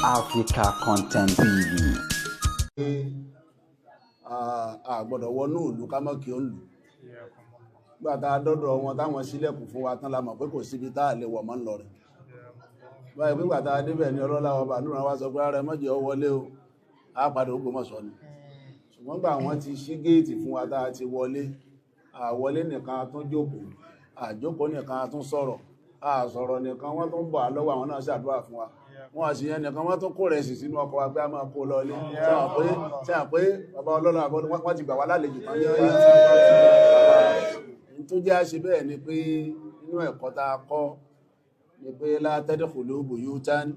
Africa Content TV. A gbọ́dọ̀ wọnú ìlú ká mọ́ kí ó lù. Gbàtà dọ́dọ̀ wọn táwọn sílẹ̀kùn fún wa tán la mọ̀ pé kò síbi tá a lè wọ̀ mọ́ Ńlọrin. Báyìí pé gbàtà débẹ̀ ní ọlọ́lá ọba lúra wá sọ pé ara mọ́jẹ́ ọ wọlé o, á padà Ògbómọ̀ṣọ́ ni. Ṣùgbọ́n gbà wọ́n ti ṣí géètì fún wa tá a ti wọlé, àwọlé nìkan a tún jókòó, àjókòó nìkan a tún sọ̀rọ̀, àsọ̀rọ̀ nìkan wọ́n tún bọ̀ á lọ́wọ́, àwọn náà ṣàdúrà fún wa. Wọ́n àṣì yẹn nìkan wọ́n tún kó rẹ̀ sì sínú ọkọ̀ wa pé a máa kó lọ ilé. Ṣé àwọn pé bàbá ọlọ́lá wọ́n ti gbà wá lálejò tán ní ọyọ́. Tó jẹ́ àṣẹ bẹ́ẹ̀ ni pé inú ẹ̀kọ́ tá a kọ́ ni pé la tadkhulu buyutan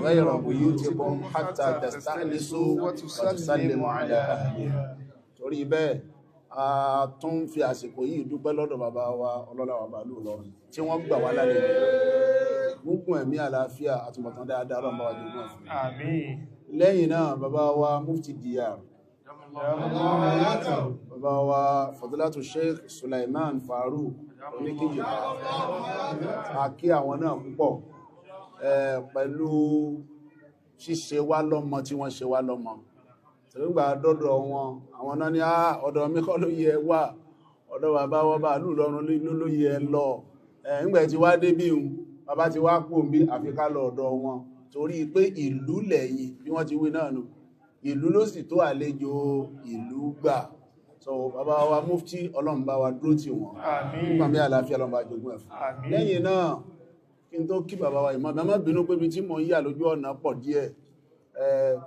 ghayra buyutikum hatta tasta'nisu wa tusallimu ala ahliha. Torí bẹ́ẹ̀ a tún fi àsìkò yìí dúpẹ́ lọ́dọ̀ bàbá wa ọlọ́lá wa bàálù Ìlọrin tí wọ́n gbà wá lálejò. Gúngùn ẹ̀mí àlàáfíà àtúbọ̀tán dáadáa lọ́nà bá jogún ẹ̀fún. Àmín. Lẹ́yìn náà bàbá wa Mufti Diyar, bàbá wa Fadilatu Sheikh Sulaiman Farouk Oníkíjì, a kí àwọn náà púpọ̀ pẹ̀lú ṣíṣe wá lọ́mọ tí wọ́n ṣe wá lọ́mọ. Tẹ̀lúgbà dọ́dọ̀ wọn, àwọn náà ní ọ̀dọ̀ mi kọ́ ló yẹ wà, ọ̀dọ̀ bàbá wọn bá lù Ìlọrin ló yẹ lọ. Ńgbà tí wá dé bí un, bàbá ti wá kú bí àfi ká lọ ọ̀dọ̀ wọn, torí pé ìlú lẹ́yìn bí wọ́n ti wí náà nù. Ìlú ló sì tó àlejò ìlú gbà. So bàbá wa Mufti, Ọlọ́run bá wa dúró tì wọ́n. Àmín. Nígbà mí àlàáfíà Ọlọ́run bá jogún ẹ̀ fún. Àmín. Lẹ́yìn náà kí n tó kí bàbá wa Imam, ẹ má bínú pé ibi tí mò ń yà lójú ọ̀nà pọ̀ díẹ̀.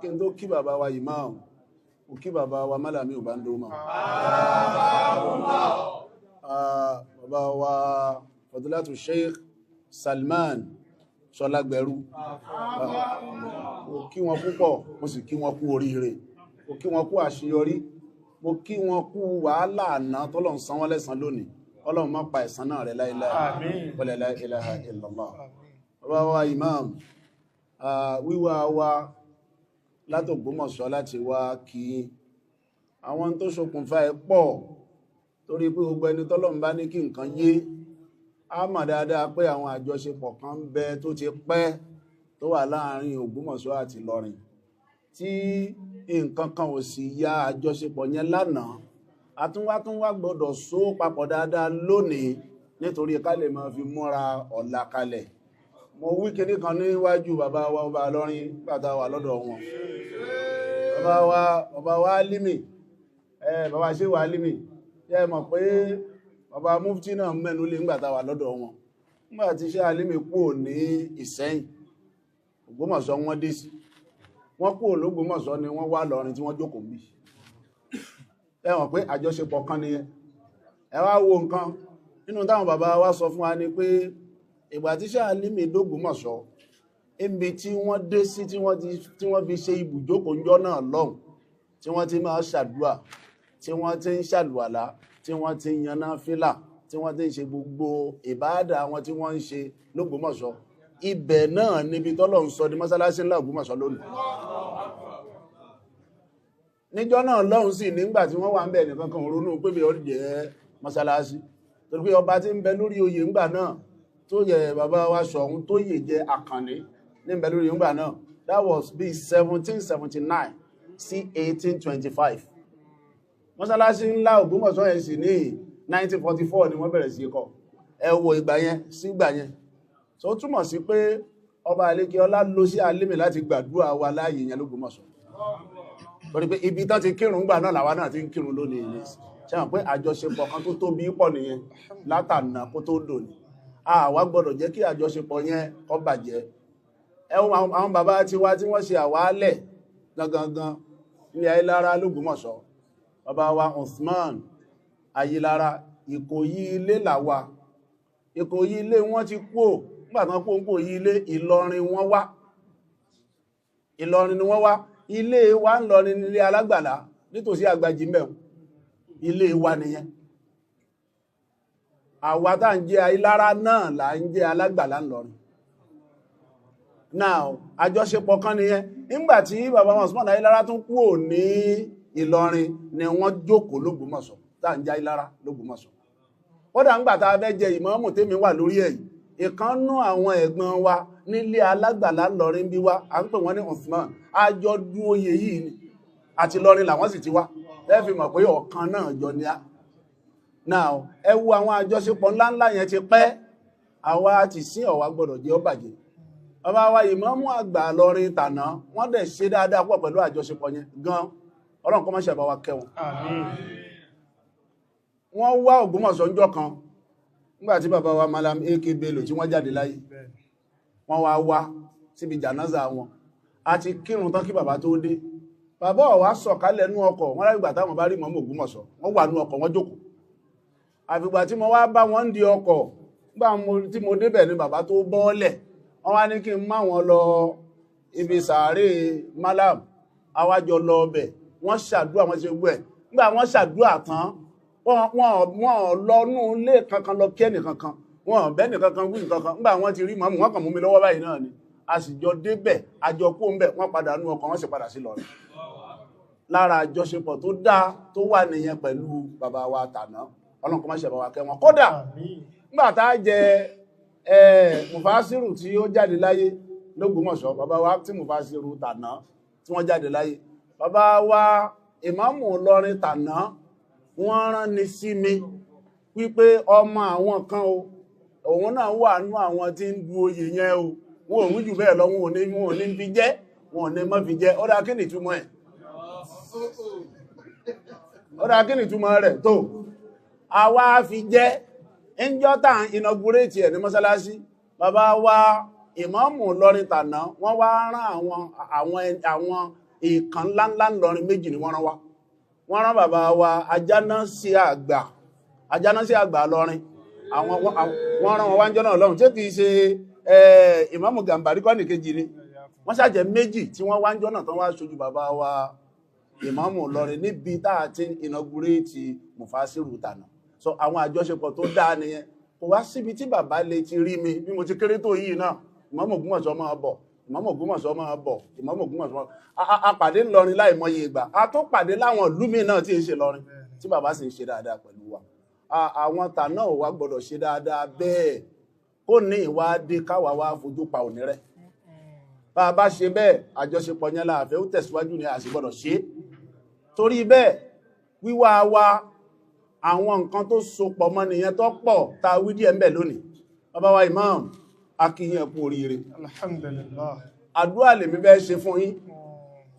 Kí n tó kí bàbá wa Imam, mo kí bàbá wa Málàmí Òbándómà. Bàbá wa Fadilatu Sheikh Salman Ṣọlágbẹ̀rú, mo kí wọn púpọ̀, mo sì kí wọn kú oríire, mo kí wọn kú àṣeyọrí, mo kí wọn kú wàhálà àná tọ́lọ́run san wọ́n lẹ́san lónìí. Ọlọ́run má pa ẹ̀san náà rẹ̀ láíláí. Àmín. Wala la ilaha illallah. Bàbá wa Imam, wíwá wa látÒgbómọ̀ṣọ́ láti wá kí àwọn tó ṣokùnfà ẹ̀ pọ̀, torí pé gbogbo ẹni tọ́lọ́run bá ní kí nǹkan yé á mọ̀ dáadáa pé àwọn àjọṣepọ̀ kan ń bẹ tó ti pẹ́ tó wà láàárín Ògbómọ̀ṣọ́ àti Ìlọrin, tí nǹkan kan ò sì ya àjọṣepọ̀ yẹn lánàá. Àtúnwátúnwá gbọ́dọ̀ so papọ̀ dáadáa lónìí nítorí ká lè máa fi múra ọ̀la kalẹ̀. Mo wí kinní kan níwájú bàbá wa ọba Ìlọrin gbàtà wà lọ́dọ̀ wọn. Bàbá wa Álímì, bàbá ṣé wa Álímì, yẹ mọ̀ pé bàbá Mufti náà mẹ́nu lé ńgbàtà wà lọ́dọ̀ wọn. Nígbà tí ṣé Álímì kúrò ní Ìsẹ́yìn, Ògbómọ̀ṣọ́ wọ́n dé sí. Wọ́n kúrò l'Ógbómọ̀ṣọ́ ni wọ́n wá lọ́rin tí wọ́n jókòó bí. Ẹ mọ̀ pé àjọṣepọ̀ kan nìyẹn. Ẹ wá wo nǹkan nínú táwọn bàbá wa sọ fún wa ni pé ìgbà tí ṣé Álímì d'Ógbómọ̀ṣọ́, ibi tí wọ́n dé sí tí wọ́n fi ṣe ibùjókòó ńjọ́ náà lọ́hùn, tí wọ́n ti máa ṣàdúà, tí wọ́n ti ń ṣàlùwàlá, tí wọ́n ti ń yaná fílà, tí wọ́n ti ń ṣe gbogbo ìbáàdà wọn tí wọ́n ń ṣe l'Ógbómọ̀ṣọ́. Ibẹ̀ náà níbi tọ́lọ́run sọ di mọ́sálásí ńlá Ògbómọ̀ṣọ́ lónìí. Níjọ́ náà lọ́hùn sí nígbà tí wọ́n wà ń bẹ̀ nìkan kan ronú pé bí ó jẹ́ mọ́sálásí, torí pé ọba tí ń bẹ lórí oyè ńgbà náà tó yẹ bàbá wa Ṣọ̀ún tó yè jẹ Àkànní ní ń bẹ lórí ńgbà náà. That was bí 1779 sí 1825. Mọ́sálásí ńlá Ògbómọ̀ṣọ́ yẹn sì ní 1944 ni wọ́n bẹ̀rẹ̀ sí kọ́. Ẹ wo ìgbà yẹn sí ìgbà yẹn. So ó túmọ̀ sí pé ọba àlékè ọlá lọ sí Álímì láti gbàdúrà wa láàyè yẹn l'Ógbómọ̀ṣọ́. Torí pé ibi tán ti kírun gbà náà làwa náà ti ń kírun lónìí ní. Ṣé mọ̀ pé àjọṣepọ̀ kan tó tóbi pọ̀ nìyẹn látànà kó tó dòní. Àwa gbọ́dọ̀ jẹ́ kí àjọṣepọ̀ yẹn kó bàjẹ́. Ẹ wo àwọn bàbá tiwa tí wọ́n ṣe àwálẹ̀ gangan ní Ayélára l'Ógbómọ̀ṣọ́. Bàbá wa Usman Ayélára, Ìkòyí ilé làwa. Ìkòyí ilé wọ́n ti kú ò, nígbà tán kó ń kò yí ilé, Ìlọrin wọ́n wá. Ìlọrin ni wọ́n wá. Ilé wa ń lọ ní ilé alágbàlá nítòsí Àgbàjì mẹ́un. Ilé wa nìyẹn. Àwa tá ń jẹ́ Ayélára náà là ń jẹ́ alágbàlá ńlọrin. Now, àjọṣepọ̀ kan nìyẹn. Nígbà tí bàbá Usman Ayélára tún kú ò ní Ìlọrin ni wọ́n jókòó l'Ógbómọ̀ṣọ́, tá ń jẹ́ Ayélára l'Ógbómọ̀ṣọ́. Kódà ńgbà tá a fẹ́ jẹ ìmáàmù tèmi wà lórí ẹ̀ yìí, ìkànnú àwọn ẹ̀gbọ́n wa nílé alágbàlá lọrin bí wá, à ń pè wọ́n ní Usman. Àjọ du oyè yìí ni, àti lọrin làwọn sì ti wá. Ẹ fi mọ̀ pé ọ̀kan náà jọ ni á. Now ẹ wo àwọn àjọṣepọ̀ ńláńlá yẹn ti pẹ́, àwa ti sí ọ̀wá gbọ́dọ̀ jẹ́ ó bàjẹ́. Bàbá wa ìmáàmù àgbà lọrin tàná, wọ́n dẹ̀ ṣe dáadáa pọ̀ pẹ̀lú àjọṣepọ̀ yẹn gan. Ọlọ́run kó má ṣe bá wa kẹ́ wọn. Àmín. Wọ́n wá Ògbómọ̀ṣọ́ ńjọ́ kan nígbà tí bàbá wa Malam AK Bello tí wọ́n jáde láyé. Wọ́n wá wá síbi jànáza wọn. A ti kírun tán kí bàbá tó dé. Bàbá ó wá sọ̀kalẹ̀ nú ọkọ̀, wọ́n lágbà táwọn bá rí mọ́mọ́ Ògbómọ̀ṣọ́, wọ́n wà nú ọkọ̀, wọ́n jókòó. Àfìgbà tí mo wá bá wọn di ọkọ̀, nígbà tí mo débẹ̀ ni bàbá tó bọ́ọ̀lẹ̀. Wọ́n wá ní kí n má wọn lọ ibi sàárè Malam. Àwa jọ lọ ọbẹ̀, wọ́n ṣàdúrà, wọ́n ṣe gbogbo ẹ̀. Nígbà wọ́n ṣàdúrà tán, wọ́n lọ nú ilé kankan lọ kí ẹnìkankan, wọ́n bẹ́ nìkankan wí nǹkankan. Nígbà wọ́n ti rí mọ́mù, wọ́n kàn mú mi lọ́wọ́ báyìí náà ni. A sì jọ débẹ̀, a jọ kó ń bẹ̀, wọ́n padà nú ọkọ̀, wọ́n sì padà sí Ìlọrin. Lára àjọṣepọ̀ tó dáa tó wà nìyẹn pẹ̀lú bàbá wa tàná. Ọlọ́run kó má ṣe bá wa kẹ́ wọn. Kódà nígbà tá a jẹ Mufasiru tí ó jáde láyé l'Ógbómọ̀ṣọ́, bàbá wa tí Mufasiru tàná tí wọ́n jáde láyé, bàbá wa ìmáàmù Ìlọrin tàná, wọ́n rán ni sí mi wípé ọmọ àwọn kan o, òun náà wà nú àwọn tí ń du oyè yẹn o, wọn ò wí jù bẹ́ẹ̀ lọ, wọn ò ní fi jẹ́, wọn ò ní mọ́ fi jẹ́. Ó dáa, kí ni ìtumọ̀ ẹ̀? Ó dáa, kí ni ìtumọ̀ rẹ̀? Tó àwa fi jẹ́ ńjọ́ tá à ń inaugurate ẹ̀ ní mọ́sálásí, bàbá wa ìmáàmù Ìlọrin tàná, wọ́n wá rán àwọn ìkan ńláńlá Ìlọrin méjì ni wọ́n rán wá. Wọ́n rán bàbá wa Ajánásí àgbà, Ajánásí àgbà Ìlọrin, àwọn wọ́n rán wọn wá ń jọ́ náà lọ́hùn. Ṣé kìí ṣe ìmáàmù Gàmbàrí kọ́ nìkejì ni? Wọ́n ṣàjẹ́ méjì tí wọ́n wá ń jọ́ náà tán wá ṣojú bàbá wa ìmáàmù Ìlọrin níbi tá a ti inaugurate Mufasiru tàná. So àwọn àjọṣepọ̀ tó dáa nìyẹn. Kò wá síbi tí bàbá lè ti rí mi bí mo ti kéré tó yìí náà. Ìmáàmù Ògbómọ̀ṣọ́ máa bọ̀, Ìmáàmù Ògbómọ̀ṣọ́ máa bọ̀, Ìmáàmù Ògbómọ̀ṣọ́ máa bọ̀. A pàdé ńlọrin láìmọye ìgbà, a tó pàdé láwọn ìlú míì náà tí ń ṣe lọrin, tí bàbá sì ń ṣe dáadáa pẹ̀lú wa. Àwọn tàná ò wá gbọ́dọ̀ ṣe dáadáa bẹ́ẹ̀ kó ní ìwádìí káwa wá fojú pa òní rẹ̀. Bá a bá ṣe bẹ́ẹ̀, àjọṣepọ̀ yẹn láàfẹ́ ó tẹ̀síwájú ni a sì gbọ́dọ̀ ṣe. Torí bẹ́ẹ̀, wíwá wa àwọn nǹkan tó so pọ̀ mọ́ nìyẹn tó pọ̀ tá a wí díẹ̀ ń bẹ̀ lónìí. Bàbá wa Imam, a kí yín ẹ kú oríire. Alhamdulillah. Àdúrà lèmi bẹ́ẹ̀ ṣe fún yín.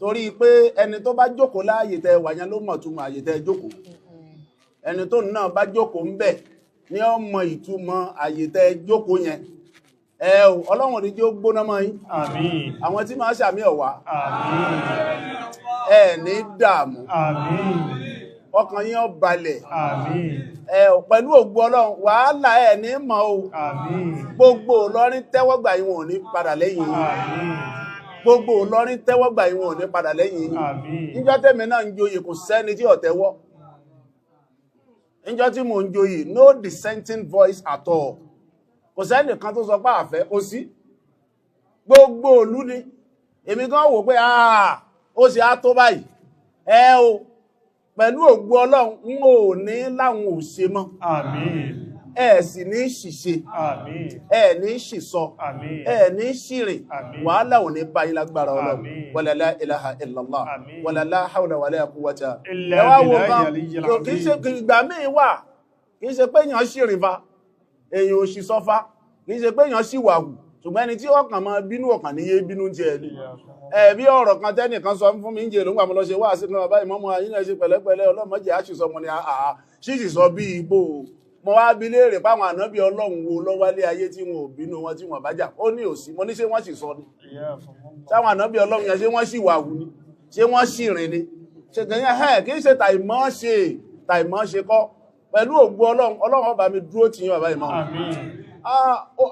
Torí pé ẹni tó bá jókòó láàyè tẹ wà yẹn ló mọ̀ túmọ̀ àyè tẹ jókòó. Ẹni tó náà bá jókòó ń bẹ̀ ni ó mọ ìtumọ̀ àyè tẹ jókòó yẹn. Ẹ o, Ọlọ́run ò ní jẹ́ ó gbóná mọ́ yín. Àmín. Àwọn tí máa ṣàmì ọ̀wá. Àmín. Ẹ ní dààmú. Àmín. Ọkàn yín ó balẹ̀. Àmín. Ẹ ò, pẹ̀lú ògo Ọlọ́run, wàhálà ẹ ní mọ̀ o. Àmín. Gbogbo Ìlọrin tẹ́wọ́gbà yín, wọn ò ní padà lẹ́yìn yín. Àmín. Gbogbo Ìlọrin tẹ́wọ́gbà yín, wọn ò ní padà lẹ́yìn yín. Àmín. Níjọ́ tẹ́mi náà ń joyè, kò sẹ́ni tí ò tẹ́wọ́. Níjọ́ tí mò ń joyè, no dissenting voice at all. Kò sẹ́ni kan tó sọ pé àfẹ́, kò sí. Gbogbo ìlú ni. Èmi gan wò pé ó ṣe á tó báyìí. Ẹ o, pẹ̀lú ògo Ọlọ́run, n ò ní láwọn ò ṣe mọ́. Àmín. Ẹ sì ní ṣìṣe. Àmín. Ẹ ní ṣìsọ. Àmín. Ẹ ní ṣìrìn. Àmín. Wàhálà ò ní bá yín lágbára Ọlọ́run. Àmín. Wala la ilaha illallah. Àmín. Wala la hawla wala quwwata. Illa Ẹ wá wo billahi kan, aliyyil kò kì í ṣe azim. ìgbà míì wà, kì í ṣe pé èèyàn ṣìrìn fa, èèyàn ò ṣìsọ fa, kì í ṣe pé èèyàn ṣìwàhù, ṣùgbọ́n ẹni tí ọkàn máa bínú ọkàn níyé bínú jẹ ni. Ẹ bí ọ̀rọ̀ kan tẹ́nìkan sọ fún mi ń jẹ ló ń gbà mo lọ ṣe wá sí kan bàbá ìmọ̀mọ́ ayé náà ṣe pẹ̀lẹ́pẹ̀lẹ́ ọlọ́mọdé àṣìṣọ́ mo ni àà ṣíṣì sọ bí ibo. Mo wá bi léèrè páwọn ànábì Ọlọ́run wo lọ́wálé ayé tí wọn ò bínú wọn tí wọn bá jà. Ó ní òsì, mo ní ṣé wọ́n sì sọ ni. Táwọn ànábì Ọlọ́run yẹn ṣé wọ́n sì wà wù ni, ṣé wọ́n sì rìn ni. Ṣé kìí ẹ̀ kìí ṣe tàìmọ́ ṣe tàìmọ́ ṣe kọ́. Pẹ̀lú ògo Ọlọ́run, Ọlọ́run ó bá mi dúró tì yín bàbá ìmọ̀. Àmín.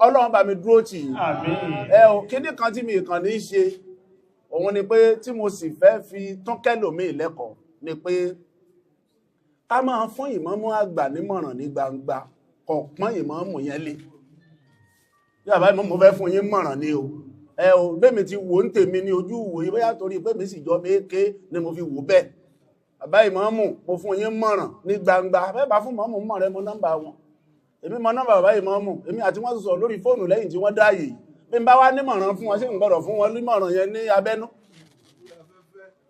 Ọlọ́run bá mi dúró tì yín. Àmín. Ẹ ò, kíní kan tí mi kàn ní ṣe, òun ni pé tí mo sì fẹ́ fi tún kẹ́lòmíì lẹ́kọ̀ọ́ ni pé ká máa fún ìmáàmù àgbà nímọ̀ràn ní gbangba, kò pọ́n ìmáàmù yẹn lé. Bí bàbá ìmáàmù fẹ́ fún yín mọ̀ràn ni o. Ẹ ò, bẹ́mi ti wò ń tèmi ní ojú ìwòye, bóyá torí pé mi sì jọ méke ni mo fi wò bẹ́ẹ̀. Bàbá ìmáàmù, mo fún yín mọ̀ràn ní gbangba. Bẹ́ẹ̀ bá fún ìmáàmù mọ̀ràn, ẹ mọ nọ́mbà wọn. Èmi mọ nọ́mbà bàbá ìmáàmù, èmi àti wọ́n sọ lórí fóònù lẹ́yìn tí wọ́n dáàyè. Bí n bá wá nímọ̀ràn fún wọn, sí n gbọ́dọ̀ fún wọn nímọ̀ràn yẹn ní abẹ́nú?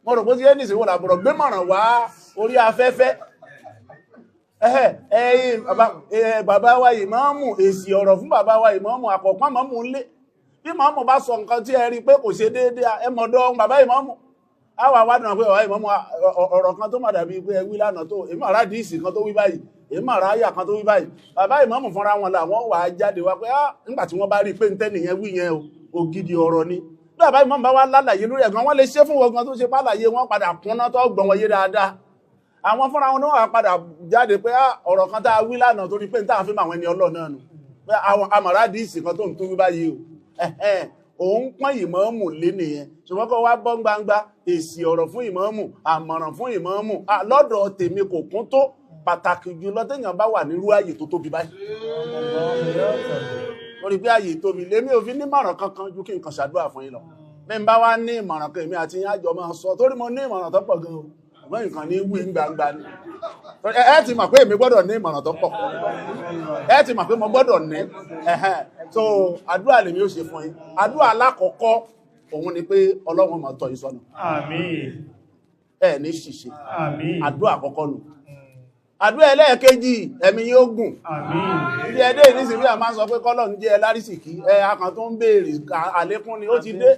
Mo rò pé tí yé nìsín wò làbọ̀rọ̀ gbé mọ̀ràn wá orí afẹ́fẹ́. Ẹ̀hẹ́, ẹ̀yin bàbá wa ìmáàmù, èsì ọ̀rọ̀ fún bàbá wa ìmáàmù àkọ́kọ́ mọ́mù ń lé. Bí mọ́mù bá sọ nǹkan tí ẹ rí pé kò ṣe déédéé, ẹ mọ̀dọ́ bàbá ìmáàmù. A wà wá dùn pé bàbá ìmáàmù, ọ̀rọ̀ kan tó má dàbí pé ẹ wí lánàá tó, èmi àrá díìsì kan tó wí báyìí, èmi àrá àyà kan tó wí báyìí. Bàbá ìmáàmù fúnra wọn làwọn wà á jáde wá pé, ah, nígbà tí wọ́n bá rí i pé ń tẹ́nìyẹn wí yẹn o, ògidì ọ̀rọ̀ ni. Bí bàbá ìmáàmù bá wá lálàyé lórí ẹ̀gan, wọ́n lè ṣe fún wọn gan tó ṣe pálàyé wọn padà kúnná tó gbọ̀n wọn yé dáadáa. Àwọn fúnra wọn náà padà jáde pé, ah, ọ̀rọ̀ kan tá a wí lánàá, torí pé n táà fi mọ àwọn ẹni Ọlọ́run náà nù pé àwọn amọ̀rádìísì kan tó ń tún wí báyìí o. Ẹ̀hẹ́n, òun pọ́n ìmáàmù lé nìyẹn. Ṣùgbọ́n kó wá bọ́ gbangba, èsì ọ̀rọ̀ fún ìmáàmù, àmọ̀ràn fún ìmáàmù, ah, lọ́dọ̀ tèmi kò kún tó, pàtàkì jùlọ téèyàn bá wà nírú ààyè tó tóbi báyìí. Lórí pé ààyè tóbi lèmi ò fi ní ìmọ̀ràn kankan ju kí n kàn ṣàdúrà fún yín lọ. Bí n bá wá ní ìmọ̀ràn kan, èmi àti yín àjọ máa sọ, torí mo ní ìmọ̀ràn tó pọ̀ gan o, ṣùgbọ́n nǹkan ní wí gbangba ni. Ẹ ti mọ̀ pé èmi gbọ́dọ̀ ní ìmọ̀ràn tó pọ̀, ẹ ti mọ̀ pé mo gbọ́dọ̀ ní. Ẹ̀hẹ́n. So àdúrà lèmi ó ṣe fún yín. Àdúrà alákọ̀ọ́kọ́ òun ni pé Ọlọ́run máa tọ́ yín sọ́nà. Àmín. Ẹ ní ṣìṣe. Àmín. Àdúrà àkọ́kọ́ nù. Àdúrà ẹlẹ́ẹ̀kejì, ẹ̀mí yóò gùn. Àmín. Bí ẹdẹ ìnísìn bí a máa ń sọ pé kọ́lọ̀ ń jẹ́ ẹ lárísìkí, ẹ akàn tó ń béèrè àlékún ni, ó ti dé.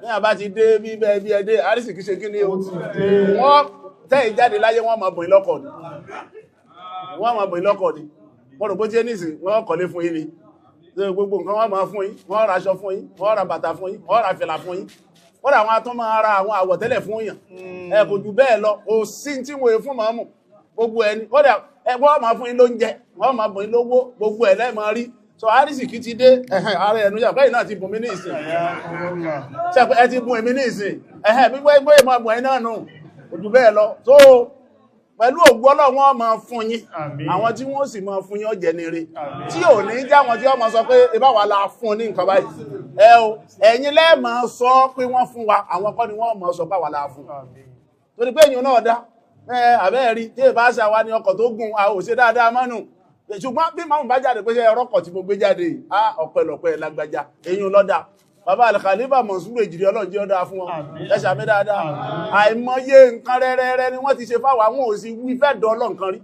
Ní àbá ti dé bí bẹ́ẹ̀ bí ẹdẹ àrísìkí ṣe kí ni o, wọ́n tẹ́ ìjáde láyé, wọ́n máa bùn lọ́kọ̀ ni, wọ́n máa bùn lọ́kọ̀ ni. Mo rò bó ti nísìn wọ́n kọ́lé fún yín ni. So, gbogbo nǹkan wọ́n máa fún yín, wọ́n ra aṣọ fún yín, wọ́n ra bàtà fún yín, wọ́n ra fìlà fún yín, wọ́n rà àwọn atún máa ra àwọn àwọ̀tẹ́lẹ̀ fún yàn. Ẹ kò jù bẹ́ẹ̀ lọ, kò sí tí wọ́n fún màmú gbogbo ẹni. Kódà ẹ wọ́n máa fún yín lóúnjẹ, wọ́n máa bùn yín lówó, gbogbo ẹ̀ lẹ́ẹ̀ máa rí. So àrísìkí ti dé. Ẹ̀hẹ́n, ara ẹnu yà bẹ́ẹ̀ náà ti bùn mí ní ìsìn. Ṣe ẹ ti bùn èmi ní ìsìn? Ẹ̀hẹ́n, bí wọ́n gbé ìmọ̀ bùn ẹ̀ náà nù, kò jù bẹ́ẹ̀ lọ. So pẹ̀lú ògbó Ọlọ́run, wọ́n máa fún yín. Àmín. Àwọn tí wọ́n sì máa fún yín ọ̀jẹ̀ ni re Àmín. tí ò ní já wọn tí wọ́n máa sọ pé ibà wà la fún ní nǹkan báyìí. Ẹ o, ẹ̀yin lẹ́ẹ̀ máa sọ pé wọ́n fún wa, àwọn kọ́ ni wọ́n máa sọ pé àwa la fún. Àmín. Torí pé èyàn náà dá ẹ àbẹ́ rí tí èbá ṣe àwa ni ọkọ̀ tó gùn a ò ṣe dáadáa mọ́nù. Ṣùgbọ́n bí màmú bá jáde pé ṣe ọrọ́kọ̀ tí mo gbé jáde yìí, á ọ̀pẹ̀lọpẹ̀ lágbájá, èyàn lọ́dà bàbá Al-Khalifa Mọ̀súrù Èjìrí, Ọlọ́run jẹ́ ọdá fún wọn. Àmín. Ẹ ṣàmì dáadáa. Àìmọye nǹkan rẹ́rẹ́rẹ́ ni wọ́n ti ṣe fáwọn, àwọn ò sì wí fẹ́ dán Ọlọ́run kan rí.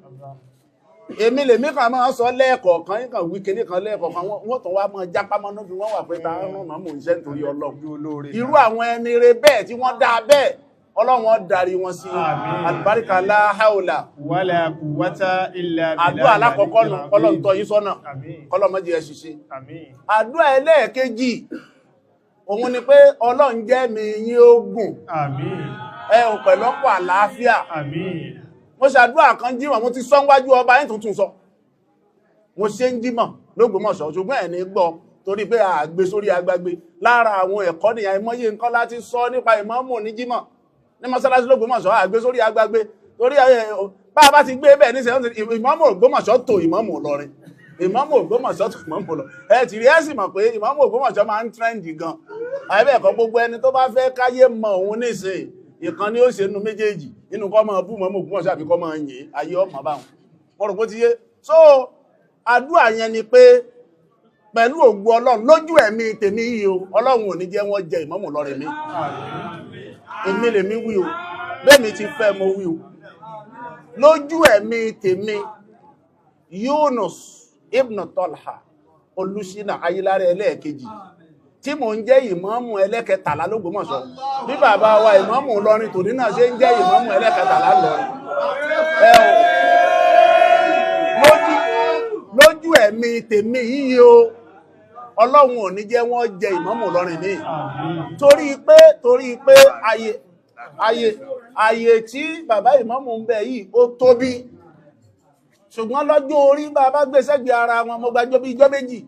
Èmi lèmi kan máa sọ lẹ́ẹ̀kọ̀ọ̀kan yín kan wí kinní kan lẹ́ẹ̀kọ̀ọ̀kan, wọ́n tún wá máa jápá mọ́nú bí wọ́n wà pé ta ń rán màmú iṣẹ́ nítorí Ọlọ́run. Irú àwọn ẹni re bẹ́ẹ̀ tí wọ́n dá bẹ́ẹ̀, Ọlọ́run ó darí wọn sí. Àmín. Àlùbáríkà la haula Wala quwwata illa billahi. Àdúrà alákọ̀ọ́kọ́ nù, Ọlọ́run tọ́ yín sọ́nà. Àmín. Kọ́lọ́run má jẹ́ ẹ ṣìṣe. Àmín. Àdúrà ẹlẹ́ẹ̀kejì òun ni pé Ọlọ́run jẹ́ mi yín ó gùn. Àmín. Ẹ ò pẹ̀lọ́pọ̀ àlàáfíà. Àmín. Mo ṣàdúrà kan jímọ̀, mo ti sọ wájú ọba yín tuntun sọ, mo ṣe ń jímọ̀ lÓgbómọ̀ṣọ́, ṣùgbọ́n ẹ̀ ní gbọ́ torí pé àgbé sórí agbágbé. Lára àwọn ẹ̀kọ́ nìyà, ìmọ̀ye nǹkan láti sọ nípa ìmáàmù ní jímọ̀ ní mọ́sálásí lÓgbómọ̀ṣọ́, àgbé sórí agbágbé torí bá a bá ti gbé bẹ́ẹ̀ ní sẹ́yìn, ìmáàmù Ògbómọ̀ṣọ́ tó ìmáàmù Ìlọrin, ìmáàmù Ògbómọ̀ṣọ́ tó ìmáàmù Ìlọrin. Ẹ ti rí, ẹ sì mọ̀ pé ìmáàmù Ògbómọ̀ṣọ́ máa ń trend gan. Àìbẹ́ẹ̀kọ́, gbogbo ẹni tó bá fẹ́ káyé mọ òun nísìnyí, ìkan ni ó ṣe nínú méjèèjì, nínú kọ́ máa bú mọ́mọ́ Ògbómọ̀ṣọ́ àbí kọ́ máa yìn, ayé ọmọ báwọn. Mo rò pé ó ti yé. So àdúrà yẹn ni pé pẹ̀lú ògo Ọlọ́run, lójú ẹ̀mí tèmi yìí o, Ọlọ́run ò ní jẹ́ wọ́n jẹ ìmáàmù Ìlọrin mi. Èmi lèmi wí o, bẹ́ẹ̀mi ti fẹ́ mo wí o. Lójú ẹ̀mí tèmi, Yunus ibn Talha Olúṣínà Ayílára ẹlẹ́ẹ̀kejì tí mò ń jẹ́ ìmáàmù ẹlẹ́kẹtàlá lÓgbómọ̀ṣọ́, bí bàbá wa ìmáàmù Ìlọrin tòní náà ṣe ń jẹ́ ìmáàmù ẹlẹ́kẹtàlá lọrin, ẹ o, lójú ẹ̀mí tèmi yìí o, Ọlọ́run ò ní jẹ́ wọ́n jẹ ìmáàmù Ìlọrin ní. Àmín. Torí pé ayé tí bàbá ìmáàmù ń bẹ yìí ó tóbi, ṣùgbọ́n lọ́jọ́ orí, bàbá gbé sẹ́gbẹ̀ẹ́ ara wọn, mo gbàjọ́ bí ijọ́ méjì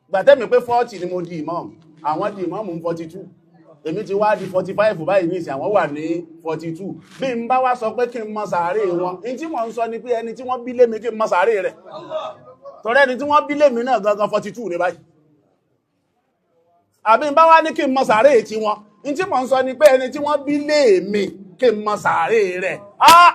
gbàtẹ́mi pé 40 ni mo di ìmáàmù, àwọn di ìmáàmù ń 42, èmi ti wá di 45 báyìí ní ìsìn, àwọn wà ní 42. Bí n bá wá sọ pé kí n mọ sàárè wọn, in tí wọ́n ń sọ ni pé ẹni tí wọ́n bí lé mi, kí n mọ sàárè rẹ̀, torí ẹni tí wọ́n bí lé mi náà gangan 42 ní báyìí. Àbí n bá wá ní kí n mọ sàárè tí wọn, in tí wọ́n ń sọ ni pé ẹni tí wọ́n bí lé mi, kí n mọ sàárè rẹ̀. Ah,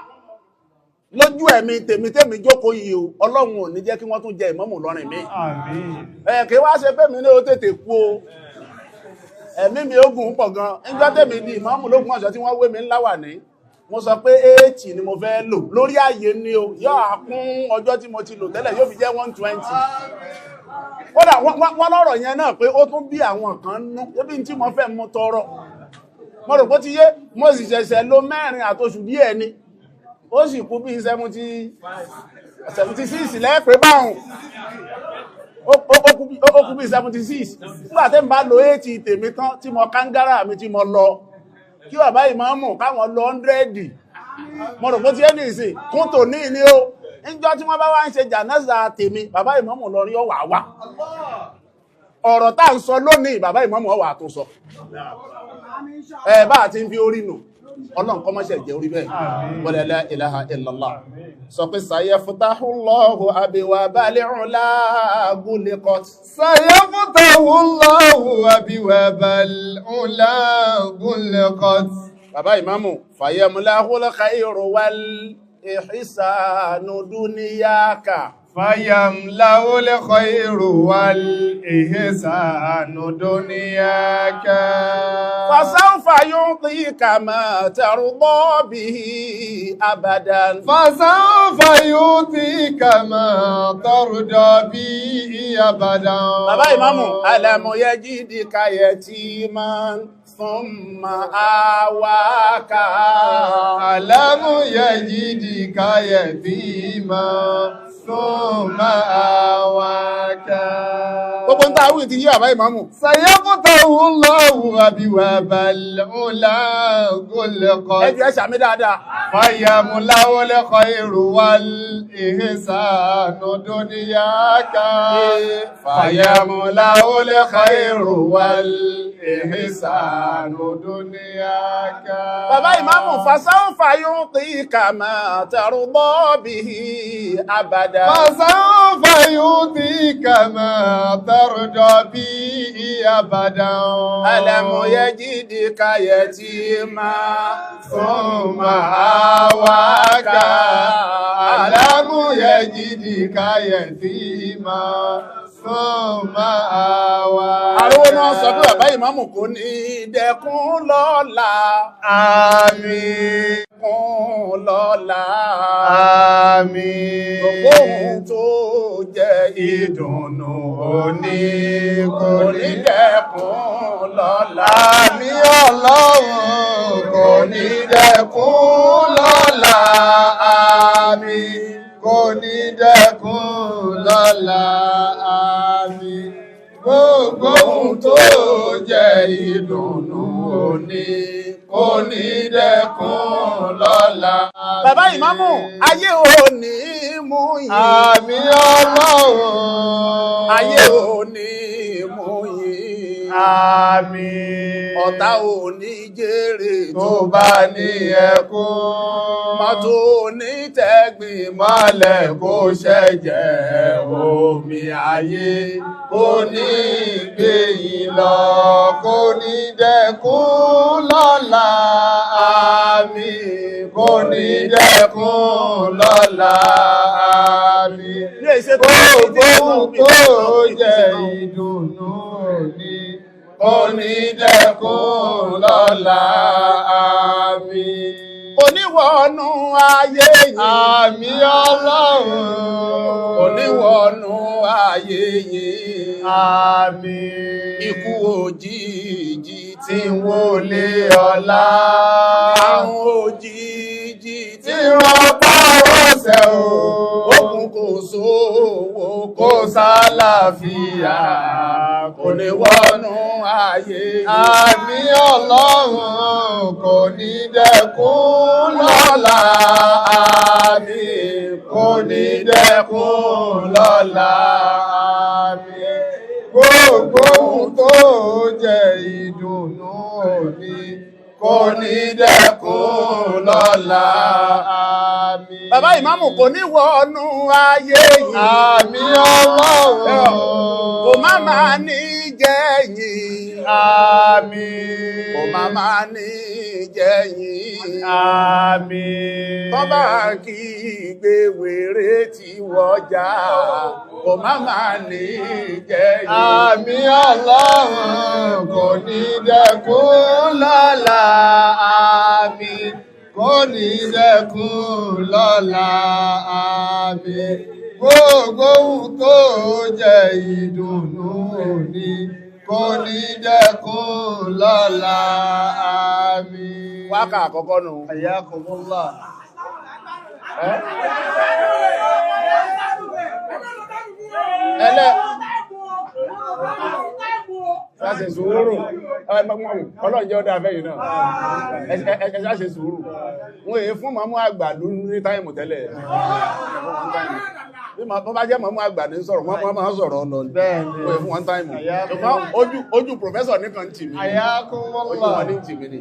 Lójú ẹ̀mí tèmi tèmi jókòó yìí o, Ọlọ́run ò ní jẹ́ kí wọ́n tún jẹ ìmáàmù Ìlọrin mi. Àmín. Ẹ kí wá ṣe pé mi ní ó tètè kú o, ẹ̀mí mi ó gùn pọ̀ gan. Níjọ́ tèmi di ìmáàmù l'Ógbómọ̀ṣọ́ tí wọ́n wé mi ńlá wà ní, mo sọ pé 80 ni mo fẹ́ lò lórí ààyè ni o, yóò á kún ọjọ́ tí mo ti lò tẹ́lẹ̀, yóò fi jẹ́ 120. Kódà wọ́n lọ́rọ̀ yẹn náà pé ó tún bí àwọn kan nú ebi tí mo fẹ́ mú tọrọ. Mo rò pé ó ti yé. Mo sì ṣẹ̀ṣẹ̀ lo 4 àtoṣù díẹ̀ ni, ó sì kú bí 76 lẹ́ẹ̀pẹ́ báhùn. Ó kú bí 76 nígbà tẹ́ ń bá lo 80 tèmi tán tí mo kángára mi tí mo lọ, kí bàbá ìmáàmù káwọn lọ 100. Mo rò pé ó ti yé ní ìsìn kún tò ní ní o. Níjọ́ tí wọ́n bá wá ń ṣe jànáza tèmi, bàbá ìmáàmù lọ rí ọwà wá. Ọ̀rọ̀ tá ń sọ lónìí, bàbá ìmáàmù ọwà tó sọ. Ẹ bá àti ń fi orí nù, Ọlọ́run kó má ṣe jẹ́ orí bẹ́ẹ̀. Wala la ilaha illallah. Sọ pé sayafutahullahu abwabal ula guliqat. Sayafutahullahu abwabal ula guliqat. Bàbá ìmáàmù, fayamlahul khayru wal ihsanu duniyaka. Fayamlahul khayru wal ihsanu duniyaka. Fasawfa yu'tika ma tarda bihi abadan. Fasawfa yu'tika ma tarda bihi abadan. Bàbá ìmáàmù, alam yajidika yatiman thumma awaka. Alam yajidika yatiman thumma awaka. Gbogbo ń tàwí ti yí bàbá ìmáàmù. Sayafutahullahu abwabal ula guliqat. Ẹjọ́ ẹ ṣàmì dáadáa. Fayamlahul khayru wal ihsanu duniyaka. Fayamlahul khayru wal ihsanu duniyaka. Bàbá ìmáàmù, fasawfa yu'tika ma tarda bihi abadan. Fasawfa yu'tika ma tarda bihi abadan. Alam yajidika yatiman thumma awaka. Alam yajidika yatiman thumma awaka. Àrówó náà sọ pé bàbá ìmáàmù kò ní dẹkún lọ́la. Àmín. Dẹkún lọ́la. Àmín. Gbogbo ohun tó jẹ́ ìdùnnú òní kò ní dẹkún lọ́la. Àmín Ọlọ́run kò ní dẹkún lọ́la. Àmín kò ní dẹkún lọ́la. Àmín. Gbogbo ohun tó jẹ́ ìdùnnú òní kò ní dẹkún lọ́la. Bàbá ìmáàmù, ayé ò ní mú yín. Àmín Ọlọ́run. Ayé ò ní mú yín. Àmín. Ọ̀tá ò ní jèrè tó bá ní ẹkún. Mọ́tò ní tẹ́gbìn mọ́lẹ̀ kó ṣẹ̀jẹ̀ omi ayé kò ní gbé yín lọ, kò ní dẹkún lọ́la. Àmín kò ní dẹkún lọ́la. Àmín. Ní èsè tó Gbogbo ohun tó jẹ́ ìdùnnú ni kò ní dẹkún lọ́la. Àmín. Oníwọ̀nù ayé yìí. Àmín Ọlọ́run. Oníwọ̀nù ayé yìí. Àmín. Ikú òjijì tí ń wọlé ọlá. Àrùn òjijì Tí tí wọ́n bá rọ̀ṣẹ̀ o. Òkun kò sówó Kò sálàáfíà. Kò ní wọnú ayé yìí. Àmín Ọlọ́run kò ní dẹkún lọ́la. Àmín kò ní dẹkún lọ́la. Àmín. Gbogbo ohun tó jẹ́ ìdùnnú òní kò ní dẹkún lọ́la. Àmín. Bàbá ìmáàmù kò ní wọnú ayé yìí. Àmín Ọlọ́run. Kò má máa ní jẹ́yìn. Àmín. Kò má máa ní jẹ́yìn. Àmín. Tọ́ bá kí gbé wèrè tí wọ́jà, kò má máa ní jẹ́yìn. Àmín Ọlọ́run kò ní dẹ́kun lọ́la. Àmín kò ní dẹ́kun lọ́la. Àmín gbogbo ohun tó jẹ́ ìdùnnú òní kò ní dẹ́kun lọ́la. Àmín. Wákà àkọ́kọ́ nù. Hayyakumullah. Ẹlẹ́ ṣáṣe sùúrù. Ọlọ́run jẹ́ ọdá afẹ́yìn náà. Ẹ ṣáṣe sùúrù. Wọ́n èé fún màmú àgbà ní táìmù tẹ́lẹ̀. Bí wọ́n bá jẹ́ màmú àgbà ní sọ̀rọ̀, wọ́n máa ń sọ̀rọ̀ lọ ní. Bẹ́ẹ̀ni. Wọ́n èé fún wọn táìmù. Ṣùgbọ́n ojú pòfẹ́sọ̀ nìkan tì mí. Ojú wọn Hayyakumullah. ní tì mí ni.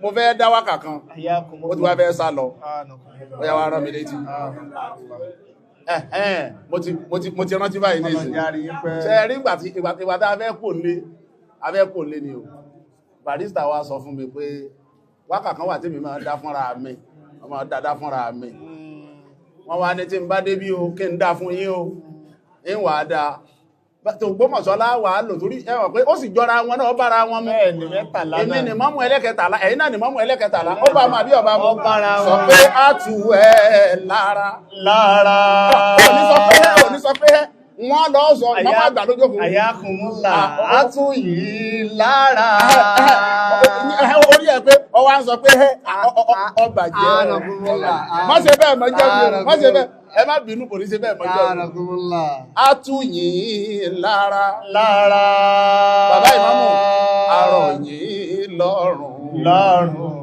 Mo fẹ́ dá wákà kan, ó ti wá fẹ́ sá lọ. Ó yá wá rán mi létí. Ẹ̀hẹ́n, mo ti rántí báyìí ní ìsìn. Ṣé rí ìgbà tí ìgbà tá a fẹ́ kò lé, a fẹ́ kò lé ni o. Barrister wa sọ fún mi pé wákà kan wà tí mi máa dá fúnra mi, wọ́n máa dá fúnra mi. Wọ́n wá ní tí n bá débí o, kí n dá fún yín o, ń wà á dá. Tó Ògbómọ̀ṣọ́ wà á lò torí ẹ mọ̀ pé ó sì jọra wọn náà, ó bára wọn mu. Bẹ́ẹ̀ni, mẹ́tàlá Èmi náà. ni mọ́mú ẹlẹ́kẹtàlá, ẹ̀yin náà ni mọ́mú ẹlẹ́kẹtàlá, ó bá mu àbí ọba mu? Ó bára Sọ wọn. pé á tù ẹ́ lára. Lára. Òní sọ pé òní sọ pé wọ́n lọ sọ mọ́mú àgbà lójókòó. Hayyakumullah. Ah, A tún yìí lára. Orí ẹ̀ pé ọwá ń sọ pé ọba jẹ́. Anakumullah. Má ṣe bẹ́ẹ̀ mọ́ jẹ́ mi o, má ṣe bẹ́ẹ̀. Ẹ má bínú kò ní ṣe bẹ́ẹ̀ mọ́ jẹ́ mi. Anakumullah. Á tù yín lára. Lára. Bàbá ìmámù, arọ̀ yín lọ́rùn. Lọ́rùn.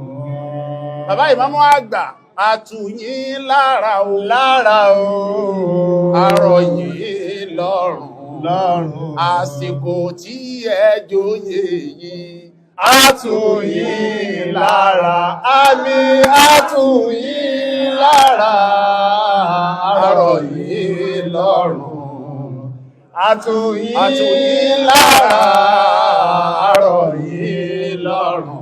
Bàbá ìmámù àgbà, á tù yín lára o. Lára o. Arọ̀ yín lọ́rùn. Lọ́rùn. Àsìkò tí ẹ joyè yìí, A tù yín lára. Àmín a tù yín lára. Arọ̀ yín lọ́rùn. A tù A tù yín lára, arọ̀ yín lọ́rùn.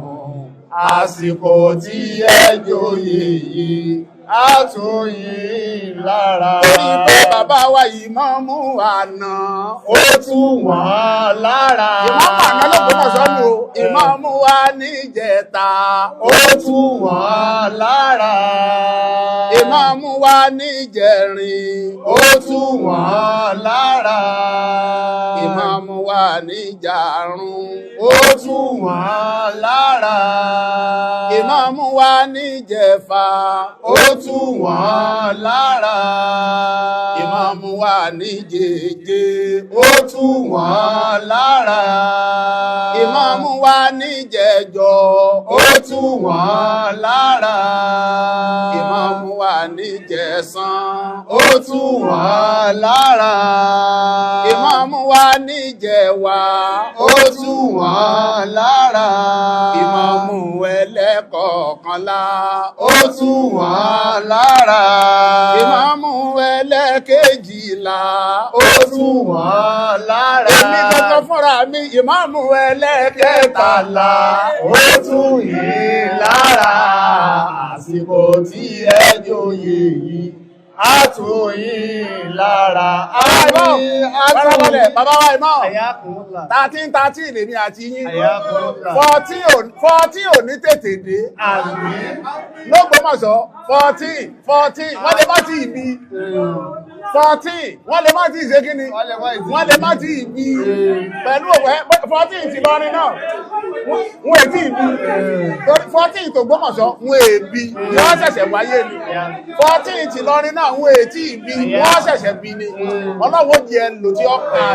Àsìkò tí ẹ joyè yìí, A tù yín lára. torí pé bàbá wa ìmáàmù àná. Ó tù wọ́n lára. Ìmáàmù àná l'Ógbómọ̀ṣọ́ nù o, ìmáàmù wa níjẹta. Ó tù wọ́n lára. Ìmáàmù wa níjẹrin. Ó tù wọ́n lára. Ìmáàmù wa níjàrún. Ó tù wọ́n lára. Ìmáàmù wa níjẹ̀fà. Ó tù wọ́n lára. Ìmáàmù wa níjẹ̀jẹ. Ó tù wọ́n lára. Ìmáàmù wa níjẹ̀jọ. Ó tù wọ́n lára. Ìmáàmù wa níjẹ̀sán. Ó tù wọ́n lára. Ìmáàmù wa níjẹ̀wá. Ó tù wọ́n lára. Ìmáàmù ẹlẹ́kọ̀ọ́kànlá. Ó tù wọ́n lára. Ìmáàmù ẹlẹ́kejìlá. Ó tù wọ́n lára. Èmi gangan fúnra mi, ìmáàmù ẹlẹ́kẹtàlá. Ó tù yín lára. Àsìkò tí ẹ joyè yìí. A tù yín lára. Àmín. A tù Farabalẹ̀, yín. bàbá wa ìmáàmù. Hayyakumullah. 13 13 lèmi àti yín. Hayyakumullah. 14 ò ní tètè dé. Àmín. Lógbómọ̀ṣọ́ 14 14 wọ́n lè má ti bí. 14 wọ́n lè má ti ṣe kí ni? Wọ́n lè má ti Wọ́n lè má ti bí. Pẹ̀lú òwe 14 ti lọrin náà. Wọ́n ètí ìbí. 14 tògbómọ̀ṣọ́ wọ́n èbí. Wọ́n ṣẹ̀ṣẹ̀ wáyé ni. 14 ti lọrin náà wọ́n ètí ìbí. Wọ́n ṣẹ̀ṣẹ̀ bí ni. Ọlọ́wọ́ jẹ́ lò tí ó pẹ̀.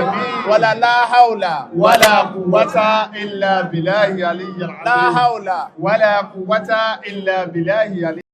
Wala la haula. Wala quwwata illa billahi aliyyil La azim. haula. Wala quwwata illa billahi aliyyil